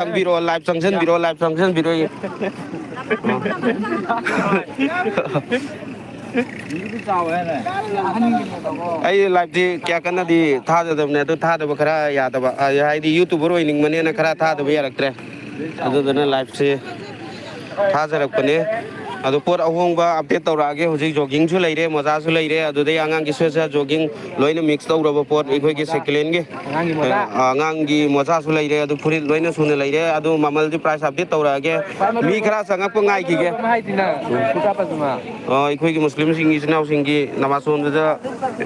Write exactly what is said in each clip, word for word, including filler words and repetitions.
ꯆꯪꯕꯤꯔꯣ, live ꯆꯪꯁꯤꯟꯕꯤꯔꯣ, live ꯆꯪꯁꯤꯟꯕꯤꯔꯣ꯫ ꯑꯩ ꯂꯥꯏꯚꯇꯤ ꯀꯌꯥ ꯀꯟꯅꯗꯤ ꯊꯥꯖꯗꯕꯅꯦ, ꯑꯗꯨ ꯊꯥꯗꯕ ꯈꯔ ꯌꯥꯗꯕ, ꯑ, ꯍꯥꯏꯗꯤ YouTuber ꯑꯣꯏꯅꯤꯡꯕꯅꯦꯅ ꯈꯔ ꯊꯥꯗꯕ ꯌꯥꯔꯛꯇ꯭ꯔꯦ꯫ ꯑꯗꯨꯗꯨꯅ ꯂꯥꯏꯚꯁꯦ ꯊꯥꯖꯔꯛꯄꯅꯦ꯫ ꯑꯗꯣ ꯄꯣꯠ ꯑꯍꯣꯡꯕ update ꯇꯧꯔꯛꯑꯒꯦ꯫ ꯍꯧꯖꯤꯛ joggingꯁꯨ ꯂꯩꯔꯦ, ꯃꯣꯖꯥꯁꯨ ꯂꯩꯔꯦ, ꯑꯗꯨꯗꯩ ꯑꯉꯥꯡꯒꯤ sweatshirt, jogging ꯂꯣꯏꯅ mix ꯇꯧꯔꯕ ꯄꯣꯠ ꯑꯩꯈꯣꯏꯒꯤ second handꯒꯤ꯫ ꯑꯉꯥꯡꯒꯤ ꯃꯣꯖꯥ? ꯑ, ꯑꯉꯥꯡꯒꯤ ꯃꯣꯖꯥꯁꯨ ꯂꯩꯔꯦ, ꯑꯗꯨ ꯐꯨꯔꯤꯠ ꯂꯣꯏꯅ ꯁꯨꯅ ꯂꯩꯔꯦ꯫ ꯑꯗꯨ ꯃꯃꯜꯗꯤ price update ꯇꯧꯔꯛꯑꯒꯦ꯫ ꯈ꯭ꯋꯥꯏ ꯃꯔꯨ ꯃꯤ ꯈꯔ ꯆꯪꯉꯛꯄ ꯉꯥꯏꯈꯤꯒꯦ꯫ ꯍꯥꯏꯗꯤ ꯅꯪ ꯀꯨꯔꯇꯥ ꯄꯖꯃꯥ꯫ ꯑ, ꯑꯩꯈꯣꯏꯒꯤ ꯃꯨꯁꯂꯤꯝꯁꯤꯡꯒꯤ ꯏꯆꯤꯟ ꯏꯅꯥꯎꯁꯤꯡꯒꯤ ꯅꯃꯥꯖ ꯁꯣꯟꯕꯗ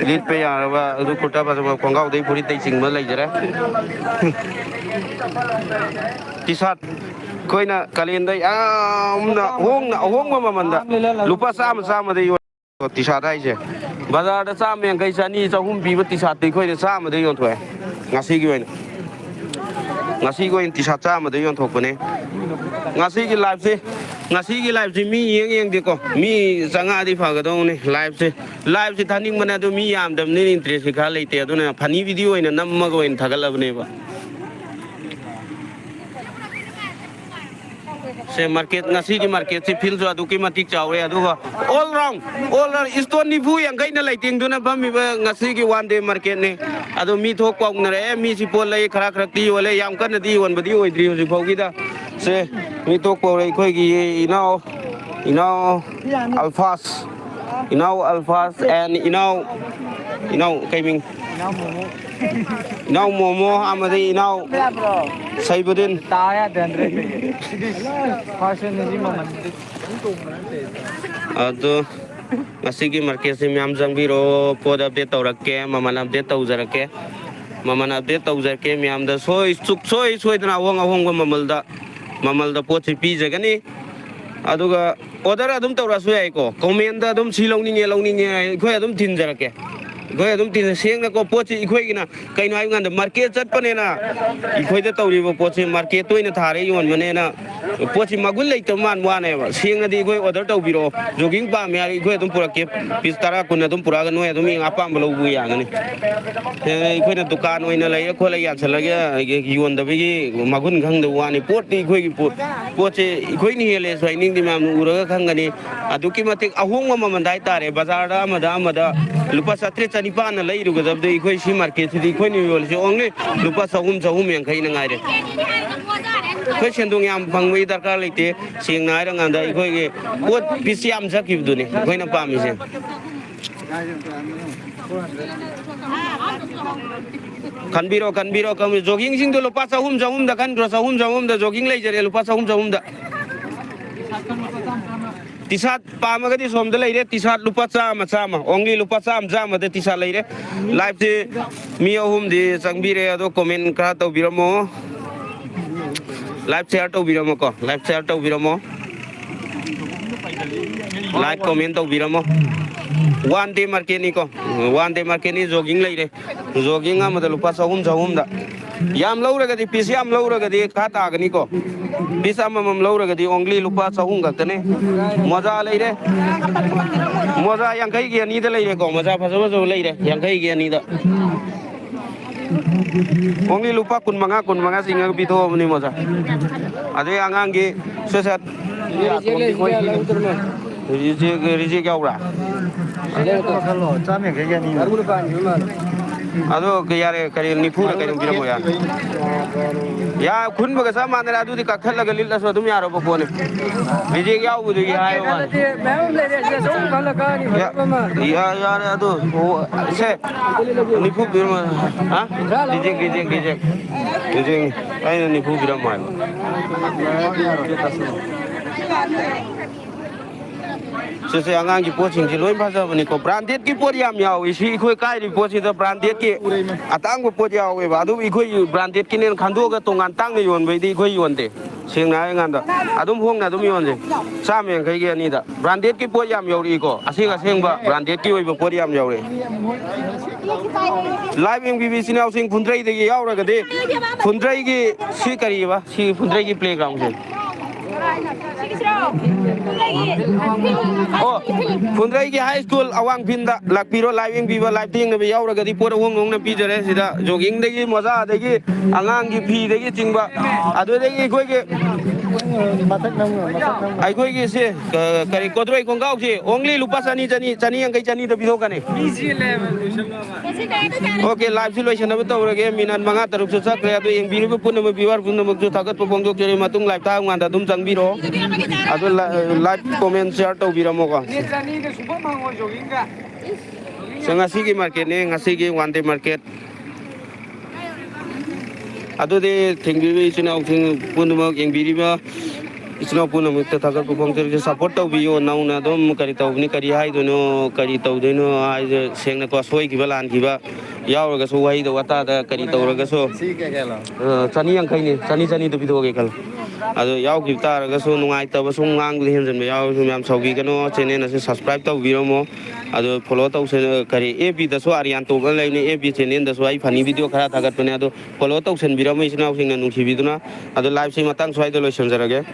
ꯂꯤꯠꯄ ꯌꯥꯔꯕ ꯑꯗꯨ ꯀꯨꯔꯇꯥ ꯄꯖꯃꯥ, ꯈꯣꯡꯒ꯭ꯔꯥꯎꯗꯩ ꯐꯨꯔꯤꯠꯇꯩ ꯆꯤꯡꯕ ꯂꯩꯖꯔꯦ꯫ T-shirt ꯑꯩꯈꯣꯏꯅ ꯀꯥꯂꯦꯟꯗ ꯌꯥꯝꯅ ꯍꯣꯡꯅ, ꯑꯍꯣꯡꯕ ꯃꯃꯜꯗ ꯂꯨꯄꯥ ꯆꯥꯝꯃ, ꯆꯥꯝꯃꯗ ꯌꯣꯜꯂꯦ꯫ T-shirt ꯍꯥꯏꯁꯦ ꯕꯖꯥꯔꯗ ꯆꯥꯝꯃ ꯌꯥꯡꯈꯩ, ꯆꯅꯤ, ꯆꯍꯨꯝ ꯄꯤꯕ T-shirtꯇꯤ ꯑꯩꯈꯣꯏꯅ ꯆꯥꯝꯃꯗ ꯌꯣꯟꯊꯣꯛꯑꯦ꯫ ꯉꯁꯤꯒꯤ ꯑꯣꯏꯅ, ꯉꯁꯤꯒꯤ ꯑꯣꯏꯅ T-shirt ꯆꯥꯝꯃꯗ ꯌꯣꯟꯊꯣꯛꯄꯅꯦ꯫ ꯉꯁꯤꯒꯤ liveꯁꯦ, ꯉꯁꯤꯒꯤ liveꯁꯦ ꯃꯤ ꯌꯦꯡ ꯌꯦꯡꯗꯦꯀꯣ, ꯃꯤ ꯆꯪꯉꯛꯑꯗꯤ ꯐꯒꯗꯧꯕꯅꯤ꯫ Liveꯁꯦ, liveꯁꯦ ꯊꯥꯅꯤꯡꯕꯅꯦ, ꯑꯗꯣ ꯃꯤ ꯌꯥꯝꯗꯕꯅꯤꯅ interestꯁꯦ ꯈꯔ ꯂꯩꯇꯦ꯫ ꯑꯗꯨꯅ funny video ꯑꯣꯏꯅ ꯅꯝꯃꯒ ꯑꯣꯏꯅ ꯊꯥꯒꯠꯂꯕꯅꯦꯕ꯫ ꯁꯦ, market, ꯉꯁꯤꯒꯤ marketꯁꯤ fieldꯁꯨ ꯑꯗꯨꯛꯀꯤ ꯃꯇꯤꯛ ꯆꯥꯎꯔꯦ꯫ ꯑꯗꯨꯒ all round, all round, stall ꯅꯤꯐꯨ ꯌꯥꯡꯈꯩꯅ ꯂꯩꯇꯦꯡꯗꯨꯅ ꯐꯝꯃꯤꯕ ꯉꯁꯤꯒꯤ one day marketꯅꯤ꯫ ꯑꯗꯣ ꯃꯤ ꯊꯣꯛꯄ ꯍꯧꯅꯔꯛꯑꯦ꯫ ꯃꯤꯁꯤ ꯄꯣꯠ ꯂꯩ, ꯈꯔ ꯈꯔꯛꯇꯤ ꯌꯣꯜꯂꯦ, ꯌꯥꯝ ꯀꯟꯅꯗꯤ ꯌꯣꯟꯕꯗꯤ ꯑꯣꯏꯗ꯭ꯔꯤ ꯍꯧꯖꯤꯛ ꯐꯥꯎꯒꯤꯗ꯫ ꯁꯦ, ꯃꯤ ꯊꯣꯛꯄ ꯍꯧꯔꯦ꯫ ꯑꯩꯈꯣꯏꯒꯤ ꯏꯅꯥꯎ, ꯏꯅꯥꯎ ꯑꯜꯐꯥꯁ, ꯏꯅꯥꯎ ꯑꯜꯐꯥꯁ and ꯏꯅꯥꯎ, ꯏꯅꯥꯎ ꯀꯩ ꯃꯤꯡ? ꯏꯅꯥꯎ ꯃꯣꯃꯣ ꯑꯃꯗꯤ ꯏꯅꯥꯎ ꯁꯩꯕꯨꯗꯤꯟ꯫ ꯇꯥ ꯌꯥꯗꯦ, ꯍꯟꯗ꯭ꯔꯦꯠ꯫ ꯁꯤꯗꯤ first hand ꯁꯤ ꯃꯃꯜ꯫ ꯑꯗꯨ ꯉꯁꯤꯒꯤ marketꯁꯤ ꯃꯌꯥꯝ ꯆꯪꯕꯤꯔꯣ, ꯄꯣꯠ update ꯇꯧꯔꯛꯀꯦ, ꯃꯃꯜ update ꯇꯧꯖꯔꯛꯀꯦ, ꯃꯃꯜ update ꯇꯧꯖꯔꯛꯀꯦ꯫ ꯃꯌꯥꯝꯗ ꯁꯣꯏ ꯁꯨꯛꯁꯣꯏ ꯁꯣꯏꯗꯅ ꯑꯍꯣꯡ ꯑꯍꯣꯡꯕ ꯃꯃꯜꯗ, ꯃꯃꯜꯗ ꯄꯣꯠꯁꯤ ꯄꯤꯖꯒꯅꯤ꯫ ꯑꯗꯨꯒ order ꯑꯗꯨꯝ ꯇꯧꯔꯛꯑꯁꯨ ꯌꯥꯏꯀꯣ, commentꯇ ꯑꯗꯨꯝ "ꯁꯤ ꯂꯧꯅꯤꯡꯉꯦ, ꯂꯧꯅꯤꯡꯉꯦ" ꯑꯩꯈꯣꯏ ꯑꯗꯨꯝ ꯊꯤꯟꯖꯔꯛꯀꯦ꯫ ꯑꯩꯈꯣꯏ ꯑꯗꯨꯝ ꯇꯤꯟ-, ꯁꯦꯡꯅꯀꯣ, ꯄꯣꯠꯁꯤ ꯑꯩꯈꯣꯏꯒꯤꯅ ꯀꯩꯅꯣ ꯍꯥꯏꯕ ꯀꯥꯟꯗ, ꯃꯥꯔꯀꯦꯠ ꯆꯠꯄꯅꯦꯅ ꯑꯩꯈꯣꯏꯗ ꯇꯧꯔꯤꯕ ꯄꯣꯠꯁꯤ ꯃꯥꯔꯀꯦꯠꯇ ꯑꯣꯏꯅ ꯊꯥꯔ ꯌꯣꯟꯕꯅꯦꯅ ꯄꯣꯠꯁꯤ ꯃꯒꯨꯟ ꯂꯩꯇꯕ ꯃꯥꯟꯕ ꯋꯥꯅꯦꯕ꯫ ꯁꯦꯡꯅꯗꯤ ꯑꯩꯈꯣꯏ ꯑꯣꯔꯗꯔ ꯇꯧꯕꯤꯔꯛꯑꯣ, ꯖꯣꯒꯤꯡ ꯄꯥꯝꯃꯦ ꯍꯥꯏꯔꯗꯤ ꯑꯩꯈꯣꯏ ꯑꯗꯨꯝ ꯄꯨꯔꯛꯀꯦ, ꯄꯤꯁ ꯇꯔꯥ ꯀꯨꯟ ꯑꯗꯨꯝ ꯄꯨꯔꯛꯑꯒ ꯅꯣꯏ ꯑꯗꯨꯝ ꯑꯄꯥꯝꯕ ꯂꯧꯕ ꯌꯥꯒꯅꯤ꯫ ꯑꯩꯈꯣꯏꯅ ꯗꯨꯀꯥꯟ ꯑꯣꯏꯅ ꯂꯩꯔ ꯈꯣꯠꯂ ꯌꯥꯟꯁꯤꯜꯂꯒ ꯌꯣꯟꯗꯕꯒꯤ ꯃꯒꯨꯟ ꯈꯪꯗꯕ ꯋꯥꯅꯤ꯫ ꯄꯣꯠꯇꯤ ꯑꯩꯈꯣꯏꯒꯤ ꯄꯣꯠ, ꯄꯣꯠꯁꯦ ꯑꯩꯈꯣꯏꯅ ꯍꯦꯜꯂꯦꯁꯨ ꯍꯥꯏꯅꯤꯡꯗꯦ, ꯃꯌꯥꯝꯅ ꯎꯔꯒ ꯈꯪꯒꯅꯤ꯫ ꯑꯗꯨꯛꯀꯤ ꯃꯇꯤꯛ ꯑꯍꯣꯡꯕ ꯃꯃꯜꯗ ꯍꯥꯏꯇꯥꯔꯦ, ꯕꯖꯥꯔꯗ ꯑꯃꯗ ꯑꯃꯗ ꯂꯨꯄꯥ ꯆꯥꯇ꯭ꯔꯦꯠ ꯆꯅꯤꯄꯥꯟꯅ ꯂꯩꯔꯨꯒꯗꯕꯗ ꯑꯩꯈꯣꯏ ꯁꯤ ꯃꯥꯔꯀꯦꯠꯁꯤꯗꯤ ꯑꯩꯈꯣꯏꯅ ꯌꯣꯜꯂꯤꯁꯦ only ꯂꯨꯄꯥ ꯆꯍꯨꯝ, ꯆꯍꯨꯝ ꯌꯥꯡꯈꯩꯅ ꯉꯥꯏꯔꯦ꯫ ꯑꯩꯈꯣꯏ ꯁꯦꯟꯗꯣꯡ ꯌꯥꯝ ꯐꯪꯕꯒꯤ ꯗꯔꯀꯥꯔ ꯂꯩꯇꯦ꯫ ꯁꯦꯡꯅ ꯍꯥꯏꯔꯀꯥꯟꯗ ꯑꯩꯈꯣꯏꯒꯤ ꯄꯣꯠ ꯄꯤꯁ ꯌꯥꯝ ꯆꯠꯈꯤꯕꯗꯨꯅꯤ ꯑꯩꯈꯣꯏꯅ ꯄꯥꯝꯃꯤꯁꯦ꯫ ꯈꯟꯕꯤꯔꯣ, ꯈꯟꯕꯤꯔꯣ, ꯈꯟꯕꯤꯔꯣ꯫ ꯖꯣꯒꯤꯡꯁꯤꯡꯗꯣ ꯂꯨꯄꯥ ꯆꯍꯨꯝ, ꯆꯍꯨꯝꯗ ꯈꯟꯈ꯭ꯔꯣ, ꯆꯍꯨꯝ, ꯆꯍꯨꯝꯗ ꯖꯣꯒꯤꯡ ꯂꯩꯖꯔꯦ, ꯂꯨꯄꯥ ꯆꯍꯨꯝ, ꯆꯍꯨꯝꯗ꯫ ꯇꯤ ꯁꯥꯔꯠ ꯄꯥꯝꯃꯒꯗꯤ ꯁꯣꯝꯗ ꯂꯩꯔꯦ, ꯇꯤ ꯁꯥꯔꯠ ꯂꯨꯄꯥ ꯆꯥꯝꯃ, ꯆꯥꯝꯃ, only ꯂꯨꯄꯥ ꯆꯥꯝꯃ, ꯆꯥꯝꯃꯗ ꯇꯤ ꯁꯥꯔꯠ ꯂꯩꯔꯦ꯫ ꯂꯥꯏꯚꯁꯤ ꯃꯤ ꯑꯍꯨꯝꯗꯤ ꯆꯪꯕꯤꯔꯦ, ꯑꯗꯣ ꯀꯣꯃꯦꯟ ꯈꯔ ꯇꯧꯕꯤꯔꯝꯃꯣ꯫ ꯂꯥꯏꯚ ꯁꯤꯌꯥꯔ ꯇꯧꯕꯤꯔꯝꯃꯣꯀꯣ, ꯂꯥꯏꯚ ꯁꯤꯌꯥꯔ ꯇꯧꯕꯤꯔꯝꯃꯣ꯫ ꯂꯥꯏꯛ, ꯀꯣꯃꯦꯟ ꯇꯧꯕꯤꯔꯝꯃꯣ꯫ ꯋꯥꯟ ꯗꯦ ꯃꯥꯔꯀꯦꯠꯅꯤꯀꯣ, ꯋꯥꯟ ꯗꯦ ꯃꯥꯔꯀꯦꯠꯅꯤ꯫ ꯖꯣꯒꯤꯡ ꯂꯩꯔꯦ, ꯖꯣꯒꯤꯡ ꯑꯃꯗ ꯂꯨꯄꯥ ꯆꯍꯨꯝ, ꯆꯍꯨꯝꯗ꯫ ꯌꯥꯝ ꯂꯧꯔꯒꯗꯤ, ꯄꯤꯁ ꯌꯥꯝ ꯂꯧꯔꯒꯗꯤ ꯈꯔ ꯇꯥꯒꯅꯤꯀꯣ꯫ ꯄꯤꯁ ꯑꯃꯃꯝ ꯂꯧꯔꯒꯗꯤ only ꯂꯨꯄꯥ ꯆꯍꯨꯝ ꯈꯛꯇꯅꯦ꯫ ꯃꯣꯖꯥ ꯂꯩꯔꯦ, ꯃꯣꯖꯥ ꯌꯥꯡꯈꯩꯒꯤ ꯑꯅꯤꯗ ꯂꯩꯔꯦꯀꯣ, ꯃꯣꯖꯥ ꯐꯖ ꯐꯖꯕ ꯂꯩꯔꯦ ꯌꯥꯡꯈꯩꯒꯤ ꯑꯅꯤꯗ꯫ Only ꯂꯨꯄꯥ ꯀꯨꯟ ꯃꯉꯥ, ꯀꯨꯟ ꯃꯉꯥ ꯆꯤꯡꯉꯒ ꯄꯤꯊꯣꯛꯑꯕꯅꯤ ꯃꯣꯖꯥ꯫ ꯑꯗꯩ ꯑꯉꯥꯡꯒꯤ ꯁꯦꯠ ꯁꯦꯠ꯫ ꯔꯤꯖꯦꯛ, ꯔꯤꯖꯦꯛ ꯌꯥꯎꯕ꯭ꯔꯥ? ꯈꯜꯂꯣ, ꯆꯥꯝ ꯌꯥꯡꯈꯩꯒꯤ ꯑꯅꯤ꯫ ꯑꯗꯣ ꯌꯥꯔꯦ, ꯀꯔꯤ ꯅꯤꯐꯨꯔ ꯀꯩꯅꯣ ꯄꯤꯔꯝꯃꯣ ꯌꯥꯔꯦ꯫ ꯌꯥ, ꯈꯨꯟꯕꯒ ꯆꯞ ꯃꯥꯟꯅꯔꯦ꯫ ꯑꯗꯨꯗꯤ ꯀꯛꯊꯠꯂꯒ ꯂꯤꯠꯂꯁꯨ ꯑꯗꯨꯝ ꯌꯥꯔꯕ ꯄꯣꯠꯅꯤ꯫ ꯔꯤꯖꯦꯛ ꯌꯥꯎꯕꯗꯨꯒꯤ ꯍꯥꯏꯕ ꯋꯥꯅꯤ꯫ ꯃꯌꯥꯝ ꯂꯩꯔꯦ, ꯑꯁꯤ ꯑꯆꯧꯕ ꯈꯜꯂ ꯀꯛꯑꯅꯤ, ꯌꯥ-, ꯐꯖꯕ ꯑꯃ꯫ ꯌꯥ-, ꯌꯥꯔꯦ ꯑꯗꯨ꯫ ꯑꯣ, ꯁꯦ, ꯅꯤꯐꯨ ꯄꯤꯔꯝꯃꯣ꯫ ꯍꯥ? Reject, reject, reject. ꯔꯤꯖꯦꯛꯅꯤ꯫ ꯑꯩꯅ ꯅꯤꯐꯨ ꯄꯤꯔꯝꯃꯣ ꯍꯥꯏꯕ꯫ ꯁꯤꯁꯦ ꯑꯉꯥꯡꯒꯤ ꯄꯣꯠꯁꯤꯡꯁꯤ ꯂꯣꯏ ꯐꯖꯕꯅꯤꯀꯣ꯫ ꯕ꯭ꯔꯥꯟꯗꯦꯗꯀꯤ ꯄꯣꯠ ꯌꯥꯝ ꯌꯥꯎꯏ꯫ ꯁꯤ ꯑꯩꯈꯣꯏ ꯀꯥꯏꯔꯤꯕ ꯄꯣꯠꯁꯤꯗ ꯕ꯭ꯔꯥꯟꯗꯦꯗꯀꯤ ꯑꯇꯥꯡꯕ ꯄꯣꯠ ꯌꯥꯎꯋꯦꯕ꯫ ꯑꯗꯨꯕꯨ ꯑꯩꯈꯣꯏ ꯕ꯭ꯔꯥꯟꯗꯦꯗꯀꯤꯅꯦꯅ ꯈꯟꯗꯣꯛꯑꯒ ꯇꯣꯉꯥꯟ ꯇꯥꯡꯅ ꯌꯣꯟꯕꯩꯗꯤ ꯑꯩꯈꯣꯏ ꯌꯣꯟꯗꯦ꯫ ꯁꯦꯡꯅ ꯍꯥꯏꯔꯀꯥꯟꯗ ꯑꯗꯨꯝ ꯍꯣꯡꯅ ꯑꯗꯨꯝ ꯌꯣꯟꯁꯦ꯫ ꯆꯥꯝꯃ ꯌꯥꯡꯈꯩꯒꯤ ꯑꯅꯤꯗ꯫ ꯕ꯭ꯔꯥꯟꯗꯦꯗꯀꯤ ꯄꯣꯠ ꯌꯥꯝ ꯌꯧꯔꯛꯏꯀꯣ꯫ ꯑꯁꯦꯡ ꯑꯁꯦꯡꯕ ꯕ꯭ꯔꯥꯟꯗꯦꯗꯀꯤ ꯑꯣꯏꯕ ꯄꯣꯠ ꯌꯥꯝ ꯌꯧꯔꯛꯏ꯫ ꯂꯥꯏꯚ ꯌꯦꯡꯕꯤꯕ ꯏꯆꯤꯟ ꯏꯅꯥꯎꯁꯤꯡ ꯐꯨꯟꯗ꯭ꯔꯩꯗꯒꯤ ꯌꯥꯎꯔꯒꯗꯤ, ꯐꯨꯟꯗ꯭ꯔꯩꯒꯤ ꯁꯤ ꯀꯔꯤꯕ? ꯁꯤ ꯐꯨꯟꯗ꯭ꯔꯩꯒꯤ ꯄ꯭ꯂꯦꯒ꯭ꯔꯥꯎꯟꯁꯦ꯫ ꯑꯣ, ꯐꯨꯟꯗ꯭ꯔꯩꯒꯤ ꯍꯥꯏ ꯁ꯭ꯀꯨꯜ ꯑꯋꯥꯡ ꯐꯤꯜꯗ ꯂꯥꯛꯄꯤꯔꯣ, ꯂꯥꯏꯚ ꯌꯦꯡꯕꯤꯕ, ꯂꯥꯏꯚꯇ ꯌꯦꯡꯅꯕ ꯌꯥꯎꯔꯒꯗꯤ ꯄꯣꯠ ꯑꯍꯣꯡ ꯍꯣꯡꯅ ꯄꯤꯖꯔꯦ꯫ ꯁꯤꯗ ꯖꯣꯒꯤꯡꯗꯒꯤ, ꯃꯣꯖꯥꯗꯒꯤ, ꯑꯉꯥꯡꯒꯤ ꯐꯤꯗꯒꯤ ꯆꯤꯡꯕ, ꯑꯗꯨꯗꯒꯤ ꯑꯩꯈꯣꯏꯒꯤ, ꯑꯩꯈꯣꯏꯒꯤ ꯁꯤ, ꯀ-, ꯀꯔꯤ, ꯀꯣꯗ꯭ꯔꯣꯏ ꯈꯣꯡꯒ꯭ꯔꯥꯎꯁꯤ only ꯂꯨꯄꯥ ꯆꯅꯤ, ꯆꯅꯤ, ꯆꯅꯤ ꯌꯥꯡꯈꯩ, ꯆꯅꯤꯗ ꯄꯤꯊꯣꯛꯀꯅꯤ꯫ ꯑꯣꯀꯦ, ꯂꯥꯏꯚꯁꯤ ꯂꯣꯏꯁꯤꯟꯅꯕ ꯇꯧꯔꯒꯦ꯫ ꯃꯤꯅꯠ ꯃꯉꯥ ꯇꯔꯨꯛꯁꯨ ꯆꯠꯈ꯭ꯔꯦ꯫ ꯑꯗꯨ ꯌꯦꯡꯕꯤꯔꯤꯕ ꯄꯨꯝꯅꯃꯛ, viewer ꯄꯨꯝꯅꯃꯛꯁꯨ ꯊꯥꯒꯠꯄ ꯐꯣꯡꯗꯣꯛꯆꯔꯤ꯫ ꯃꯇꯨꯡ ꯂꯥꯏꯚ ꯊꯥꯕ ꯀꯥꯟꯗ ꯑꯗꯨꯝ ꯆꯪꯕꯤꯔꯣ꯫ ꯑꯗꯨ ꯂꯥꯏ-, like, comment, share ꯇꯧꯕꯤꯔꯝꯃꯣꯀꯣ꯫ ꯁꯦ, ꯉꯁꯤꯒꯤ ꯃꯥꯔꯀꯦꯠꯅꯦ, ꯉꯁꯤꯒꯤ one day market꯫ ꯑꯗꯨꯗꯤ ꯊꯦꯡꯕꯤꯕ ꯏꯆꯤꯟ ꯏꯅꯥꯎꯁꯤꯡ ꯄꯨꯝꯅꯃꯛ, ꯌꯦꯡꯕꯤꯔꯤꯕ ꯏꯆꯤꯟ ꯏꯅꯥꯎ ꯄꯨꯝꯅꯃꯛꯇ ꯊꯥꯒꯠꯄ ꯐꯣꯡꯗꯣꯛꯆꯔꯤ꯫ Support ꯇꯧꯕꯤꯌꯣ꯫ ꯅꯧꯅ ꯑꯗꯨꯝ ꯀꯔꯤ ꯇꯧꯕꯅꯤ, ꯀꯔꯤ ꯍꯥꯏꯗꯣꯏꯅꯣ, ꯀꯔꯤ ꯇꯧꯗꯣꯏꯅꯣ ꯍꯥꯏꯁꯦ ꯁꯦꯡꯅꯀꯣ, ꯁꯣꯏꯈꯤꯕ ꯂꯥꯟꯈꯤꯕ ꯌꯥꯎꯔꯒꯁꯨ, ꯋꯥꯍꯩꯗ ꯋꯥꯇꯥꯗ ꯀꯔꯤ ꯇꯧꯔꯒꯁꯨ, ꯑ, ꯆꯅꯤ ꯌꯥꯡꯈꯩꯅꯤ, ꯆꯅꯤ, ꯆꯅꯤꯗꯨ ꯄꯤꯊꯣꯛꯑꯒꯦ ꯈꯜꯂꯣ꯫ ꯑꯗꯣ ꯌꯥꯎꯈꯤꯕ ꯇꯥꯔꯒꯁꯨ, ꯅꯨꯡꯉꯥꯏꯇꯕ ꯁꯨꯝ ꯉꯥꯡꯕꯗ ꯍꯦꯟꯖꯟꯕ ꯌꯥꯎꯔꯁꯨ ꯃꯌꯥꯝ ꯁꯥꯎꯕꯤꯒꯅꯣ꯫ Channel ꯑꯁꯤ subscribe ꯇꯧꯕꯤꯔꯝꯃꯣ꯫ ꯑꯗꯣ follow ꯇꯧꯁ-, ꯀꯔꯤ, F B ꯗꯁꯨ ꯑꯥꯔꯤꯌꯥꯟ ꯇꯣꯞ ꯑꯃ ꯂꯩꯕꯅꯤ, F B channel ꯗꯁꯨ ꯑꯩ funny video ꯈꯔ ꯊꯥꯒꯠꯄꯅꯦ꯫ ꯑꯗꯣ follow ꯇꯧꯁꯟꯕꯤꯔꯝꯃꯣ ꯏꯆꯤꯟ ꯏꯅꯥꯎꯁꯤꯡꯅ ꯅꯨꯡꯁꯤꯕꯤꯗꯨꯅ꯫ ꯑꯗꯣ live ꯁꯤ ꯃꯇꯥꯡ ꯁ꯭ꯋꯥꯏꯗ ꯂꯣꯏꯁꯤꯟꯖꯔꯒꯦ꯫